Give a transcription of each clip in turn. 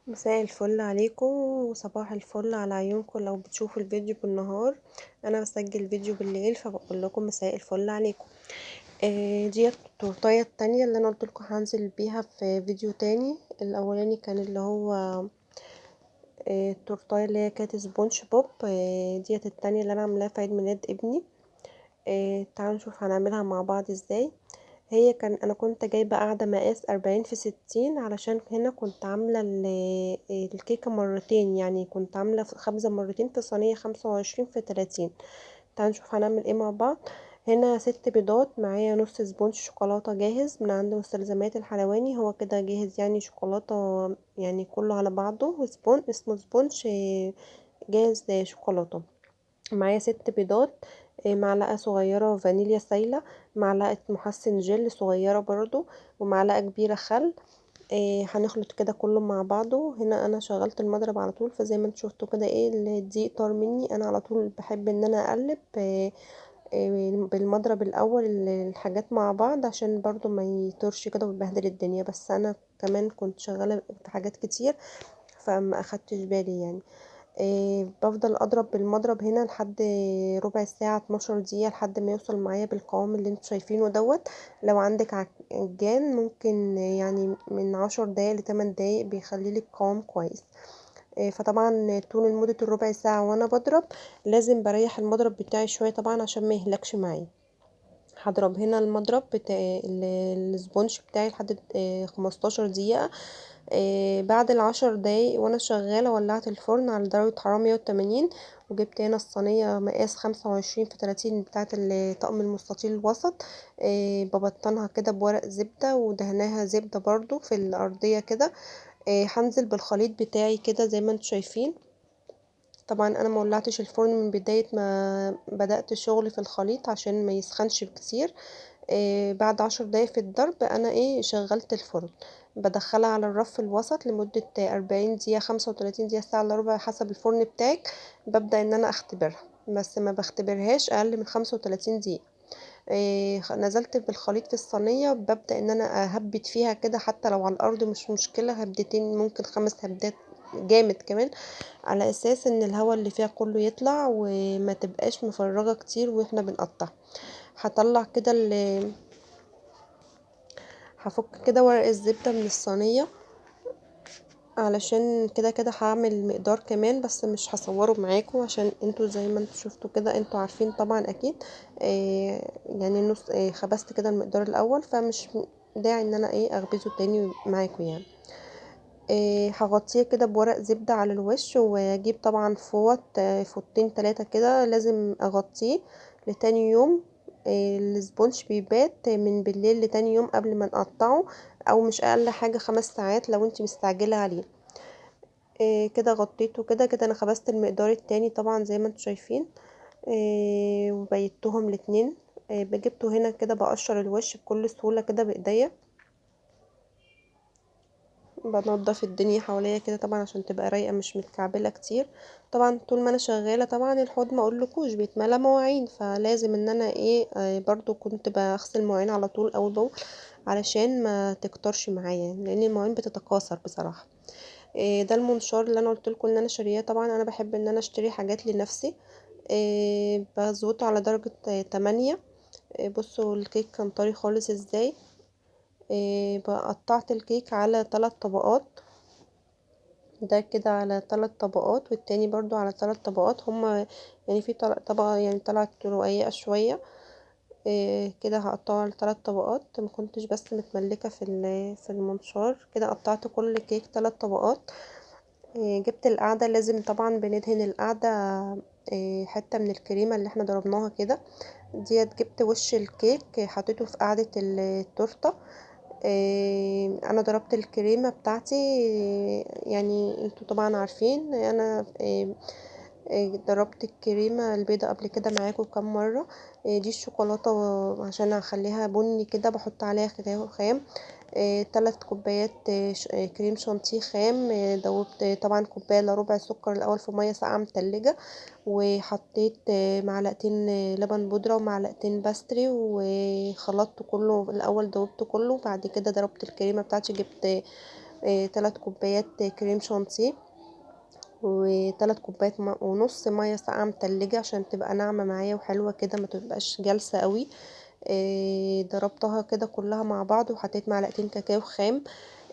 مساء الفل عليكم وصباح الفل على عيونكم لو بتشوفوا الفيديو بالنهار. انا بسجل فيديو بالليل فبقول لكم مساء الفل عليكم. دي التورتايه التانية اللي انا قلت لكم هنزل بيها في فيديو تاني. الاولاني كان اللي هو التورتايه اللي هي كانت سبونج بوب. ديت التانية اللي انا عاملاها في عيد ميلاد ابني. تعالوا نشوف هنعملها مع بعض ازاي. هي كان انا كنت جايبه قاعدة مقاس 40 في 60، علشان هنا كنت عامله الكيكه مرتين، يعني كنت عامله خبزه مرتين في صينية 25 في 30. تعالوا نشوف هنعمل ايه مع بعض. هنا 6 بيضات، معايا نص sponge شوكولاتة جاهز من عند مستلزمات الحلواني، هو كده جاهز يعني شوكولاتة، يعني كله على بعضه sponge، اسمه sponge جاهز شوكولاته. معايا 6 بيضات، معلقه صغيرة فانيليا سايله، معلقه محسن جل صغيرة برضو، ومعلقة كبيرة خل. هنخلط كده كله مع بعضه. هنا انا شغلت المضرب على طول، فزي ما انتوا شفتوا كده ايه الدقيق طار مني. انا على طول بحب ان انا اقلب بالمضرب الاول الحاجات مع بعض عشان برضو ما يطرش كده ويبهدل الدنيا، بس انا كمان كنت شغالة في حاجات كتير فما اخدتش بالي يعني. بفضل اضرب بالمضرب هنا لحد ربع ساعة، 12 دقيقة، لحد ما يوصل معايا بالقوام اللي انتوا شايفينه دوت. لو عندك عجان ممكن يعني من 10 دقايق ل8 دقايق بيخليلك قوام كويس. فطبعا طول مده الربع ساعة وانا بضرب لازم بريح المضرب بتاعي شوية طبعا عشان ما يهلكش معايا. هضرب هنا المضرب بتاع ال sponge بتاعي لحد 15 دقيقة. بعد 10 دقايق وانا شغالة ولعت الفرن على درجه حرارة 180، وجبت هنا الصينية مقاس 25 في 30 بتاعه الطقم المستطيل الوسط. ببطنها كده بورق زبدة ودهناها زبدة برضو في الارضية كده. هنزل بالخليط بتاعي كده زي ما انتم شايفين. طبعا انا ما ولعتش الفرن من بداية ما بدات شغل في الخليط عشان ما يسخنش كتير. بعد 10 دقايق في الضرب انا شغلت الفرن، بدخلها على الرف الوسط لمدة 40 دقيقة، 35 دقيقة، ساعة الا ربع حسب الفرن بتاعك. ببدا ان انا اختبرها، بس ما بختبرهاش اقل من 35 دقيقة. نزلت بالخليط في الصينية، ببدا ان انا اهبط فيها كده حتى لو على الارض مش مشكلة، هبدتين ممكن 5 هبدات جامد كمان، على اساس ان الهواء اللي فيها كله يطلع وما تبقاش مفرغة كتير واحنا بنقطع. هطلع كده هفك كده ورق الزبدة من الصينية علشان كده كده هعمل مقدار كمان، بس مش هصوره معاكم عشان انتوا زي ما انتوا شفتوا كده انتوا عارفين طبعا اكيد. يعني نص خبزت كده المقدار الاول، فمش داعي ان انا اخبزه تاني معاكم يعني. هغطيه كده بورق زبدة على الوش، واجيب طبعا فوط، فوطين 3 كده لازم اغطيه لتاني يوم. ال sponge بيبات من بالليل لتاني يوم قبل ما نقطعه، او مش اقل حاجة 5 ساعات لو انتي مستعجلة عليه. كده غطيته كده كده. انا خبزت المقدار التاني طبعا زي ما انتوا شايفين، وبيتهم الاتنين. بجبته هنا كده بقشر الوش بكل سهولة كده بايديا، بنضف الدنيا حواليا كده طبعا عشان تبقى رايقة مش متكعبله كتير. طبعا طول ما انا شغالة طبعا الحوض ما اقولكوش بيتملى مواعين، فلازم ان انا برضو كنت بغسل مواعين على طول اول باول علشان ما تكترش معايا، لان المواعين بتتكاثر بصراحة. ده المنشار اللي انا قلت لكم ان انا شارياه. طبعا انا بحب ان انا اشتري حاجات لنفسي. بظبطه على درجه 8. بصوا الكيك كان طري خالص ازاي. قطعت الكيك على 3 طبقات، ده كده على 3 طبقات، والتاني برضو على 3 طبقات. هما يعني في طبقة يعني طلعت رقيقة شوية. كده هقطعه على 3 طبقات، ما كنتش بس متملكة في المنشار كده. قطعت كل كيك 3 طبقات. جبت القاعدة، لازم طبعا بندهن القاعدة حتة من الكريمة اللي احنا ضربناها كده ديت. جبت وش الكيك حطيته في قاعدة التورتة. انا ضربت الكريمة بتاعتي، يعني انتوا طبعا عارفين انا ضربت الكريمة البيضة قبل كده معاكم كام مرة. دي الشوكولاتة عشان اخليها بني كده بحط عليها خام. 3 كوبايات كريم شانتيه خام. دوبت طبعا كوباية الا ربع سكر الاول في مية ساقعه متلجه، وحطيت معلقتين لبن بودره ومعلقتين pastry، وخلطت كله الاول، دوبت كله. بعد كده ضربت الكريمة بتاعتي، جبت 3 كوبايات كريم شانتيه، و3 كوبايات ونص مية ساقعه متلجه عشان تبقى ناعمة معايا وحلوه كده، ما تبقاش جالسة قوي. ضربتها كده كلها مع بعض، وحطيت معلقتين كاكاو خام،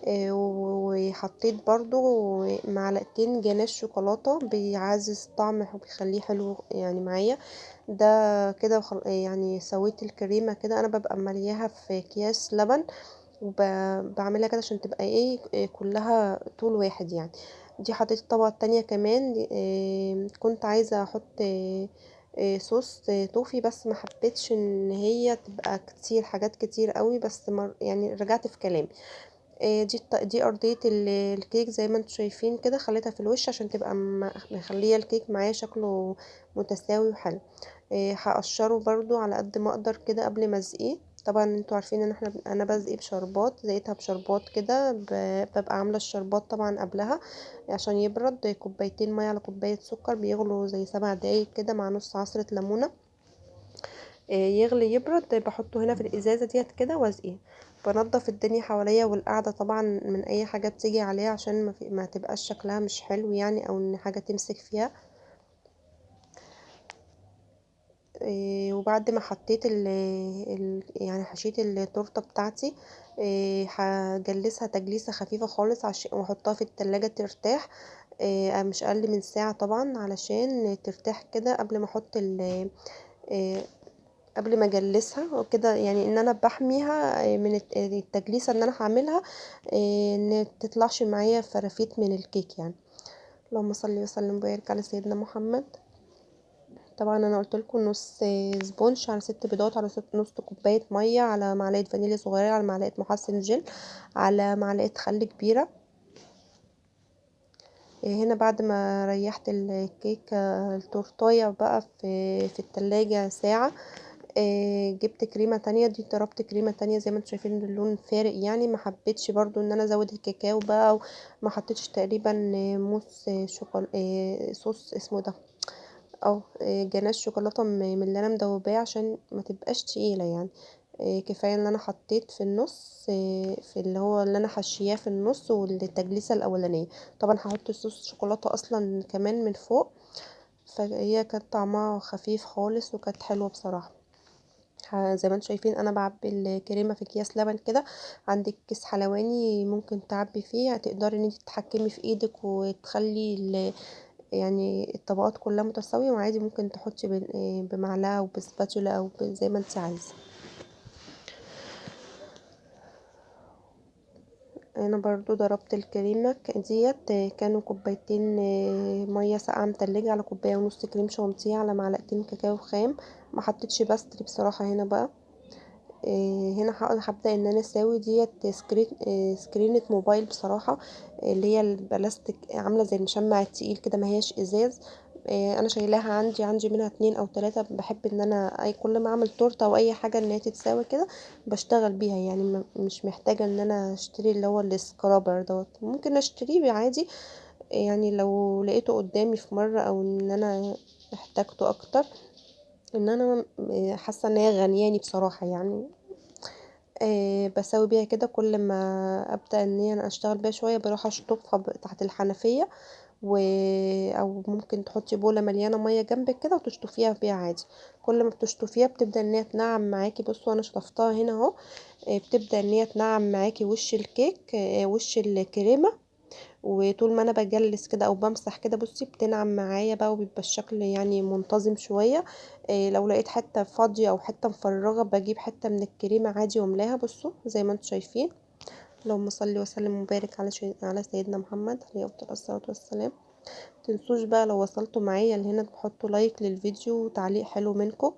وحطيت برضو معلقتين جناش شوكولاتة بيعزز الطعم وبيخليه حلو يعني معايا. ده كده يعني سويت الكريمة كده. انا ببقى ملياها في اكياس لبن وبعملها كده عشان تبقى ايه كلها طول واحد يعني. دي حطيت الطبقة التانية كمان. كنت عايزه احط صوص توفي، بس ما حبيتش ان هي تبقى كتير، حاجات كتير قوي، بس يعني رجعت في كلامي. دي ارضية الكيك زي ما انتم شايفين كده، خليتها في الوش عشان تبقى مخليه الكيك معايا شكله متساوي وحلو. هقشره برضو على قد ما اقدر كده قبل ما اسقيه. طبعا انتوا عارفين ان انا بسقي بشربات، زيتها بشربات كده، ببقى عامله الشربات طبعا قبلها عشان يبرد. كوبايتين مية على كوباية سكر، بيغلوا زي 7 دقايق كده مع نص عصره ليمونه، يغلي يبرد، بحطه هنا في الازازه ديت كده واسقيه. بنضف الدنيا حواليا والقعده طبعا من اي حاجة بتيجي عليها عشان ما تبقاش شكلها مش حلو يعني، او ان حاجة تمسك فيها. وبعد ما حطيت يعني حشيت التورتة بتاعتي، هجلسها تجليسه خفيفة خالص عشان واحطها في التلاجة ترتاح، مش اقل من ساعة طبعا علشان ترتاح كده قبل ما احط قبل ما اجلسها وكده، يعني ان انا بحميها من التجليسه اللي انا هعملها، ان تطلعش معايا فرافيت من الكيك يعني. اللهم صل وسلم وبارك على سيدنا محمد. طبعا انا قلت لكم نص sponge على 6 بيضات على نص كوباية مية على معلقه فانيليا صغيرة على معلقه محسن جل على معلقه خل كبيرة. هنا بعد ما ريحت الكيكه التورتايه بقى في التلاجة ساعة، جبت كريمة تانية، دي ضربت كريمة تانية زي ما انتم شايفين اللون فارق يعني. ما حبيتش برضو ان انا ازود الكاكاو بقى، وما حطيتش تقريبا موس صوص اسمه ده او جناش شوكولاتة من اللي انا مدوباه عشان ما تبقاش تقيلة يعني. كفاية ان انا حطيت في النص، في اللي هو اللي انا حشياه في النص والتجليسه الاولانية. طبعا هحط صوص شوكولاتة اصلا كمان من فوق، فهي كانت طعمها خفيف خالص وكانت حلوة بصراحة. زي ما انتم شايفين انا بعبي الكريمة في اكياس لبن كده. عندك كيس حلواني ممكن تعبي فيه، هتقدري ان انت تتحكمي في ايدك وتخلي يعني الطبقات كلها متساوية، وعادي ممكن تحطي بمعلقه او بسباتولا او زي ما انت عايزه. انا برضو ضربت الكريمة ديت، كانوا كوبايتين مية ساقعه متلجه على كوباية ونص كريم شانتيه على معلقتين كاكاو خام. ما حطيتش pastry بصراحة هنا بقى. هنا هبدا ان انا اساوي ديت سكرينه موبايل بصراحة، اللي هي البلاستيك عامله زي المشمع التقيل كده، ما هياش ازاز. انا شايلاها عندي منها 2 او 3. بحب ان انا اي كل ما اعمل تورته او اي حاجة ان هي تتساوي كده بشتغل بيها يعني، مش محتاجه ان انا اشتري اللي هو ال scraper دوت، ممكن اشتريه عادي يعني لو لقيته قدامي في مرة او ان انا احتاجته اكتر. ان انا حاسه ان هي غنياني بصراحة يعني. بساوي بيها كده كل ما ابدا ان انا اشتغل بيها شوية بروح اشطفها تحت الحنفية، او ممكن تحطي بوله مليانة مية جنبك كده وتشطفيها بيها عادي. كل ما بتشطفيها بتبدا ان هي تنعم معاكي. بصوا انا شطفتها هنا اهو، بتبدا ان هي تنعم معاكي وش الكيك، وش الكريمة. وطول ما انا بجلس كده او بمسح كده بصي بتنعم معايا بقى، وبيبقى الشكل يعني منتظم شوية. لو لقيت حتة فاضية او حتة مفرغة بجيب حتة من الكريمة عادي واملاها. بصوا زي ما انتم شايفين. اللهم صل وسلم وبارك على سيدنا محمد عليه افضل الصلاة والسلام. متنسوش بقى لو وصلتوا معايا لهنا تحطوا like للفيديو وتعليق حلو منكم.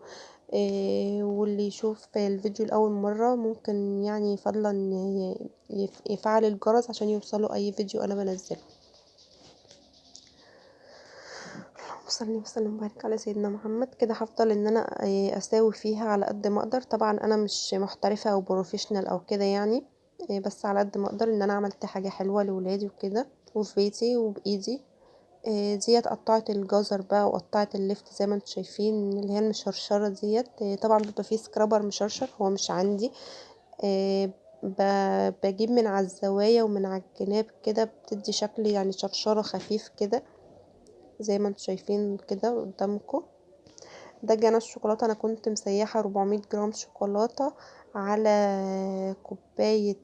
واللي يشوف الفيديو لاول مرة ممكن يعني فضلا يفعل الجرس عشان يوصلوا اي فيديو انا بنزله. اللهم صل وسلم وبارك على سيدنا محمد. كده هفضل ان انا اساوي فيها على قد ما اقدر. طبعا انا مش محترفه او professional او كده يعني، بس على قد ما اقدر ان انا عملت حاجة حلوة لولادي وكده وفي بيتي وبايدي. ديت قطعت الجزر بقى وقطعت اللفت زي ما انتم شايفين اللي هي المشرشره ديت. طبعا بيبقى فيه scraper مشرشر، هو مش عندي. بجيب من على الزوايا ومن على الجناب كده، بتدي شكل يعني شرشره خفيف كده زي ما انتم شايفين كده قدامكم. ده جناش الشوكولاتة، انا كنت مسيحه 400 جرام شوكولاتة على كوباية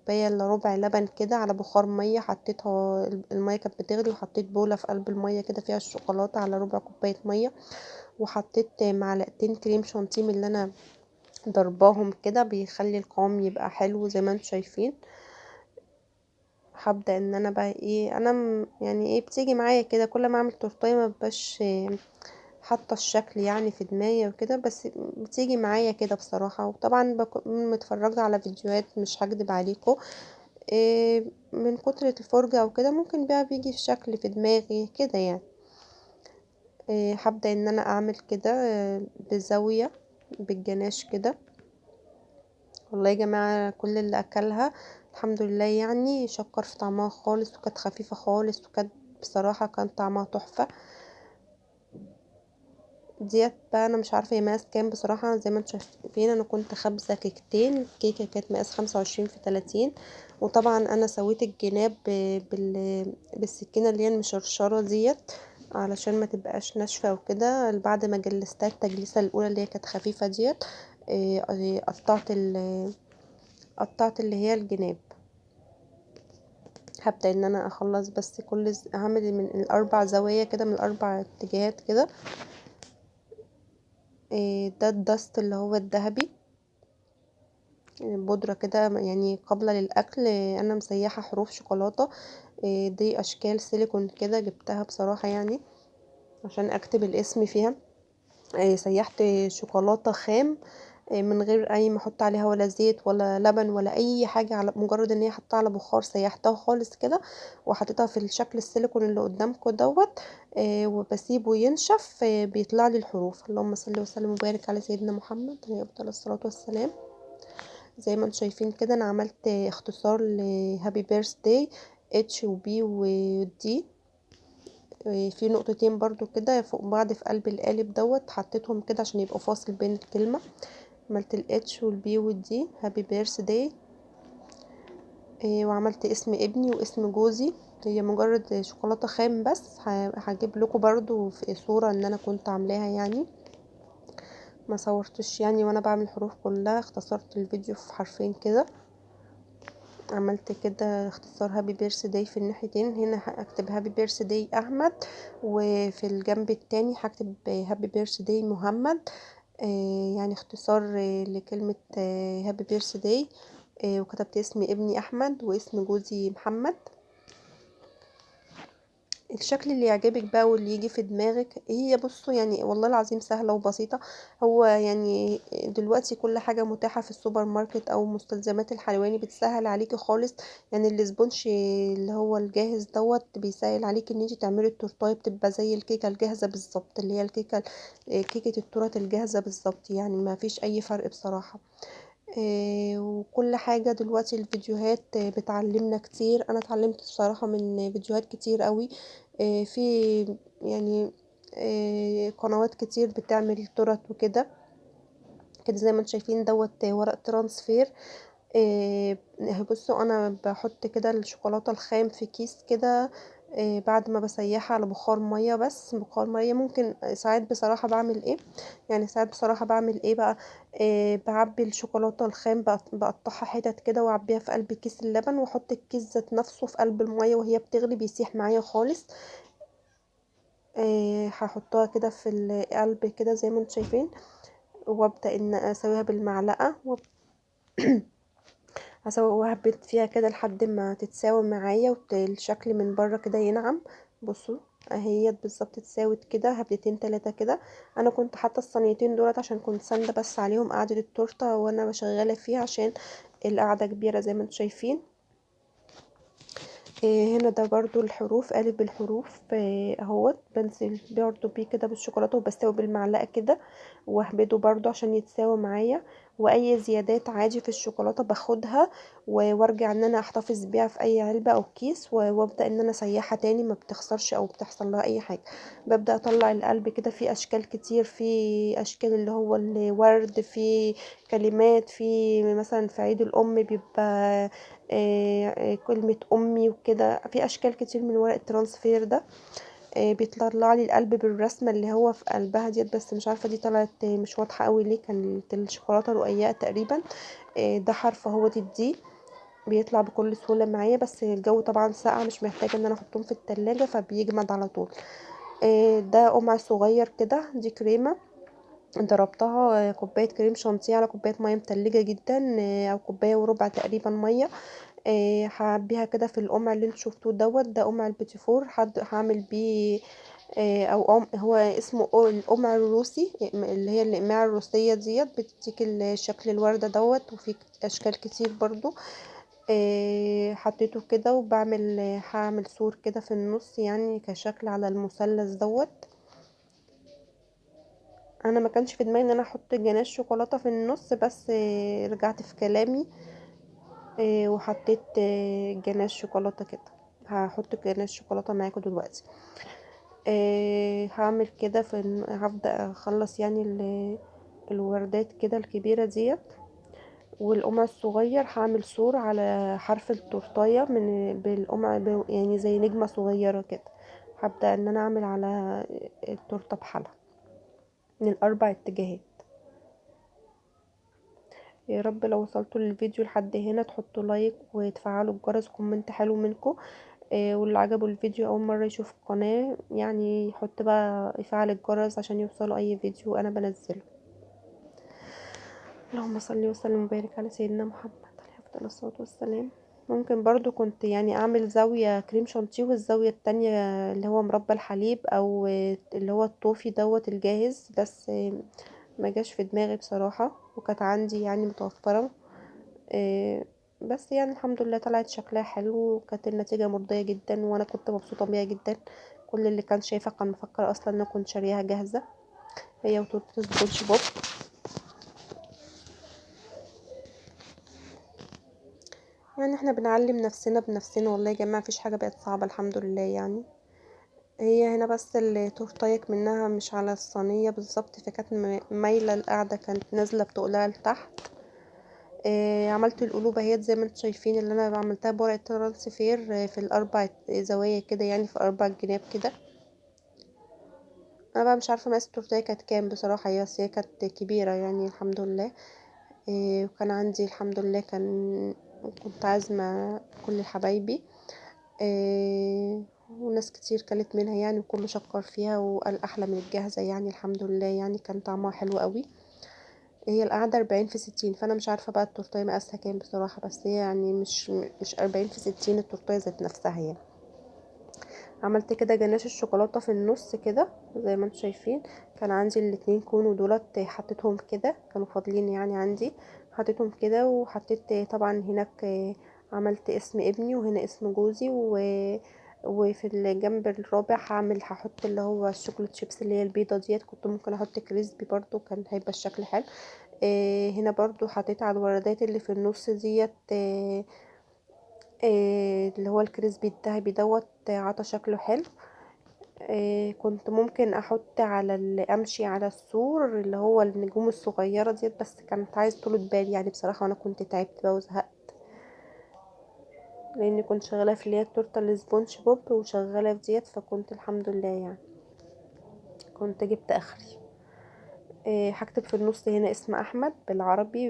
الا ربع لبن كده، على بخار مية، حطيتها المية كانت بتغلي وحطيت بوله في قلب المية كده فيها الشوكولاتة على ربع كوباية مية، وحطيت معلقتين كريم شانتيه اللي انا ضرباهم كده، بيخلي القوام يبقى حلو زي ما انتم شايفين. هبدا ان انا بقى ايه، انا يعني ايه بتيجي معايا كده كل ما اعمل تورتايه ما ببقاش حاطه الشكل يعني في دماغي وكده، بس بتيجي معايا كده بصراحة. وطبعا بكون متفرجه على فيديوهات، مش هكدب عليكم، إيه من كتره الفرجة وكده ممكن بقى بيجي الشكل في دماغي كده يعني. إيه هبدا ان انا اعمل كده بزاوية بالجناش كده. والله يا جماعة كل اللي اكلها الحمد لله يعني شكر في طعمها خالص، وكانت خفيفة خالص، وكانت بصراحة كان طعمها تحفة. ديت بقى انا مش عارفه هي مقاس كام بصراحة، زي ما انتم شايفين انا كنت خابزه كيكتين، كيكة كانت مقاس 25 في 30، وطبعا انا سويت الجناب بالسكينة اللي هي المشرشره ديت علشان ما تبقاش ناشفة وكده. بعد ما جلستها التجليسه الاولى اللي هي كانت خفيفة ديت، قطعت اللي هي الجناب. هبدا ان انا اخلص بس كل هعمل من الاربع زوايا كده، من الاربع اتجاهات كده. ده ال dust اللي هو الذهبي، بودرة كده يعني قابلة للأكل، أنا مسيحة حروف شوكولاتة. دي أشكال سيليكون كده جبتها بصراحة يعني عشان أكتب الاسم فيها. سيحت شوكولاتة خام من غير أي ما أحط عليها ولا زيت ولا لبن ولا أي حاجة، على مجرد إن هي حطها على بخار سيحتها خالص كده، وحطيتها في الشكل السيليكون اللي قدامكم دوت، وبسيبه ينشف، بيطلع لي الحروف. اللهم صل وسلم وبارك على سيدنا محمد عليه افضل الصلاة والسلام. زي ما انتم شايفين كده انا عملت اختصار ل happy birthday H و B و D، في نقطتين برضو كده فوق بعض في قلب القالب دوت، حطيتهم كده عشان يبقوا فاصل بين الكلمة. عملت ال H وال B وال D happy birthday، وعملت اسم ابني واسم جوزي. هي مجرد شوكولاتة خام بس، هجيب لكم برضو في صوره ان انا كنت عاملاها يعني، ما صورتش يعني وانا بعمل الحروف كلها، اختصرت الفيديو في حرفين كده. عملت كده اختصار happy birthday في الناحيتين، هنا هكتب happy birthday احمد، وفي الجنب التاني هكتب happy birthday محمد، يعني اختصار لكلمة happy birthday. وكتبت اسم ابني احمد واسم جوزي محمد. الشكل اللي يعجبك بقى واللي يجي في دماغك. هي بصوا يعني والله العظيم سهلة وبسيطة. هو يعني دلوقتي كل حاجة متاحة في السوبر ماركت او مستلزمات الحلواني، بتسهل عليكي خالص يعني. ال sponge اللي هو الجاهز دوت بيسهل عليكي ان انتي تعملي التورتايه، بتبقى زي الكيكة الجاهزة بالظبط، اللي هي كيكة التورت الجاهزة بالظبط، يعني ما فيش اي فرق بصراحة. وكل حاجة دلوقتي الفيديوهات بتعلمنا كتير. انا اتعلمت بصراحة من فيديوهات كتير قوي، في يعني قنوات كتير بتعمل تورت وكده كده. زي ما انتم شايفين دوت ورق transfer. بصوا انا بحط كده الشوكولاتة الخام في كيس كده، بعد ما بسيحها على بخار مية، بس بخار مية. ممكن ساعات بصراحة بعمل ايه، يعني ساعات بصراحة بعمل ايه بقى، بعبي الشوكولاتة الخام، بقطعها حتت كده واعبيها في قلب كيس اللبن، واحط الكيس ذات نفسه في قلب المية وهي بتغلي، بيسيح معايا خالص. هحطها كده في القلب كده زي ما انتم شايفين، وابدا ان اسويها بالمعلقه هسوي وهبت فيها كده لحد ما تتساوي معايا والشكل من بره كده ينعم. بصوا اهيت بالظبط اتساوت كده، هبتين تلاتة كده. انا كنت حاطه الصينيتين دولت عشان كنت سانده بس عليهم قعدة التورتة وانا شغالة فيها، عشان القعدة كبيرة زي ما انتم شايفين. هنا ده برضو الحروف، قالب الحروف اهوت، بنزل برضو بيه كده بالشوكولاته وبساوي بالمعلقه كده واهبده برضو عشان يتساوي معايا. واي زيادات عادي في الشوكولاتة باخدها وارجع ان انا احتفظ بيها في اي علبة او كيس، وابدا ان انا اسيحها تاني، ما بتخسرش او بتحصل لها اي حاجة. ببدا اطلع القلب كده، في اشكال كتير، في اشكال اللي هو الورد، في كلمات، في مثلا في عيد الام بيبقى كلمة امي وكده، في اشكال كتير من ورق ال transfer ده. بيطلع لي القلب بالرسمه اللي هو في قلبها ديت، بس مش عارفه دي طلعت مش واضحة قوي ليه، كانت الشوكولاتة رقيقه تقريبا. ده حرف اهو دي بيطلع بكل سهولة معايا، بس الجو طبعا ساقع مش محتاجه ان انا احطهم في التلاجة فبيجمد على طول. ده قمع صغير كده، دي كريمة ضربتها كوباية كريم شانتيه على كوباية مية متلجه جدا، او كوباية وربع تقريبا مية. هعبيها كده في القمع اللي انتوا شفتوه دوت، ده قمع البيتيفور، هعمل بيه او هو اسمه القمع الروسي، اللي هي الاقماع الروسية ديت، بتديك الشكل الورده دوت، وفي اشكال كتير برضو. حطيته كده، وبعمل هعمل سور كده في النص يعني كشكل على المثلث دوت. انا ما كانش في دماغي ان انا احط جناش شوكولاتة في النص، بس رجعت في كلامي وحطيت جناش شوكولاتة كده. هحط جناش شوكولاتة معاكم دلوقتي. هعمل كده في، هبدا اخلص يعني الوردات كده الكبيرة ديت، والقمع الصغير هعمل سور على حرف التورتايه من بالقمع، يعني زي نجمه صغيرة كده. هبدا ان انا اعمل على التورتة بحالها من الاربع اتجاهات. يا رب لو وصلتوا للفيديو لحد هنا تحطوا like وتفعلوا الجرس، comment حلو منكم. واللي عجبه الفيديو اول مرة يشوف القناة يعني يحط بقى يفعل الجرس عشان يوصلوا اي فيديو انا بنزله. اللهم صل وسلم وبارك على سيدنا محمد عليه افضل الصلاة والسلام. ممكن برضو كنت يعني اعمل زاوية كريم شانتيه والزاويه التانية اللي هو مربى الحليب او اللي هو الطوفي دوت الجاهز، بس ما جاش في دماغي بصراحة، وكانت عندي يعني متوفرة. بس يعني الحمد لله طلعت شكلها حلو، وكانت النتيجة مرضية جدا، وانا كنت مبسوطة بيها جدا. كل اللي كان شايفها كان مفكر اصلا ان انا كنت شاريها جاهزة، هي وتورته سبونج بوب. يعني احنا بنعلم نفسنا بنفسنا والله يا جماعة، مفيش حاجة بقت صعبة الحمد لله. يعني هي هنا بس التورتايه منها مش على الصينية بالظبط، فكانت مايلة القاعدة، كانت نازله بتقلها لتحت. عملت القلوب اهيت زي ما انتم شايفين، اللي انا عملتها بورقه transfer في الاربع زوايا كده، يعني في اربع جناب كده. انا بقى مش عارفه مقاس التورتايه كانت كام بصراحة، هي بس هي كانت كبيرة يعني الحمد لله. وكان عندي الحمد لله، كنت عازمة كل حبايبي، وناس كتير كلت منها يعني، وكله شكر فيها وقال احلى من الجاهزة يعني الحمد لله، يعني كان طعمها حلو قوي. هي القعدة 40 في 60، فانا مش عارفه بقى التورتايه مقاسها كام بصراحة، بس هي يعني مش 40 في 60 التورتايه ذات نفسها يعني. عملت كده جناش الشوكولاتة في النص كده زي ما انتم شايفين، كان عندي الاتنين كونو دولت حطيتهم كده، كانوا فاضلين يعني عندي، حطيتهم كده. وحطيت طبعا هناك عملت اسم ابني وهنا اسم جوزي، وفي الجنب الرابع هحط اللي هو ال chocolate chips اللي هي البيضة ديت، كنت ممكن احط crispy برضو كان هيبقى الشكل حلو. هنا برضو حطيت على الوردات اللي في النص ديت اللي هو ال crispy الذهبي دوت، عطى شكله حلو. كنت ممكن احط على امشي على السور اللي هو النجوم الصغيرة ديت، بس كانت عايز طولة بال يعني بصراحة، وانا كنت تعبت بقى وزهقت، لاني كنت شغالة في اللي هي التورتة السبونج بوب وشغالة في ديت، فكنت الحمد لله يعني كنت جبت اخري. هكتب في النص هنا اسم احمد بالعربي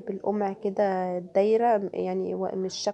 بالقمع كده الدايرة، يعني مش شكل